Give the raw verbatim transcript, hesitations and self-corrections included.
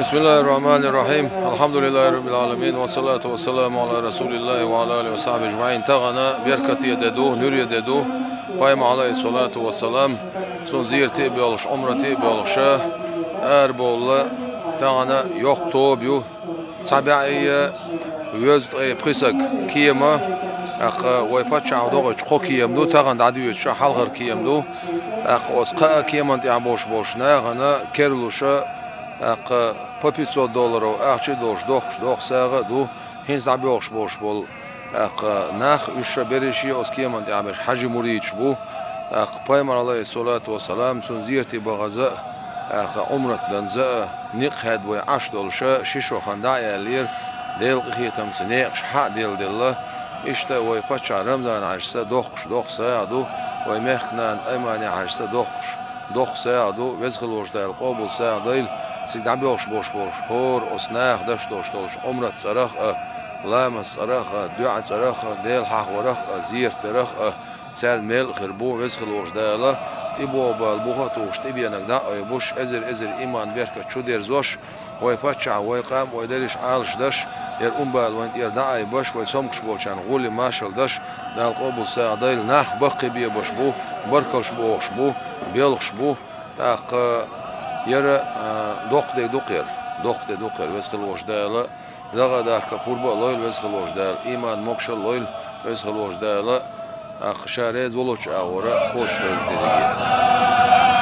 بسم الله الرحمن الرحيم. الحمد لله رب العالمين. والصلاة والسلام على رسول الله وعلى آله وصحبه أجمعين. Тахана беркате де ду, нуьре де ду. Пайхамар, عليه الصلاة والسلام, цун зерате а боьлхуш, Ӏумрате а боьлхуш, арабовла тахана йоккха тоба ю. Цхьа бӀе а везткъе пхи саг кема, тӀаккха вай паччахьо дохуьйтуш кхо кема ду, тахана дӀадоьдуш хьалхара кема ду. ТӀаккха оцу кхаа кеман тӀехь болуш болчу нахана керлуш, тӀаккха по пятьсот долларов ахча а долуш дохкуш доккха сагӀа а ду. ХӀинца дӀабоьлхуш болуш болу, тӀаккха нах, уьш ша берриш а оцу кеман тӀехь берш хьаьжи мурдаш бу. ТӀаккха Пайхамар, عليه الصلاة والسلام, цунна зерате бахаза а, тӀаккха Ӏумрат данза а, некъ хаьдда вай Ӏаш долуш, ши шо хан дӀа а яьллера, Делан къинхетамца некъаш хьа а делладелла. Иштта вай паччахь Рамзан-Хьаьжас доккхуш доккха сагӀа ду, вай мехкан нана Аймани-Хьаьжас доккхуш доккха сагӀа ду, Веза хила волчу Дала къобал сагӀа дойла. Цига дӀабоьлхуш болуш болуш хӀора оцу наха даш долуш долчу Ӏумрат цӀарах а, ламаз цӀарах а, доьӀа цӀарах а, Дела хьахорах а, зерат дарах а, царна мел а хир бу, Веза хила волчу Дала тӀебогӀу бала буха а тухуш, тӀебенаг дӀа а айбуш, эзар-эзар иман, беркат чу дерзош, вай паччахь, вай къам, вай дерриш Ӏалаш даш, яра ун бала вайн тӀера дӀа а айбаш, вай цомгуш болчарна гӀоле маршалла даш, Дала къобал сагӀа дойла. Нах баккхий бебаш бу, баркаллаш бохуш бу, боьлхуш бу. ТӀаккха яра, а, доккха де ду-кх яра, доккха де ду-кх яра, Веза хила волчу Дала. ДагӀа а, дахка а пурба а лойла Веза хила волчу Дала, иман, могашалла а лойла Веза хила волчу Дала, тӀаккха Ша реза волчу агӀора кхочушдойла дерриге.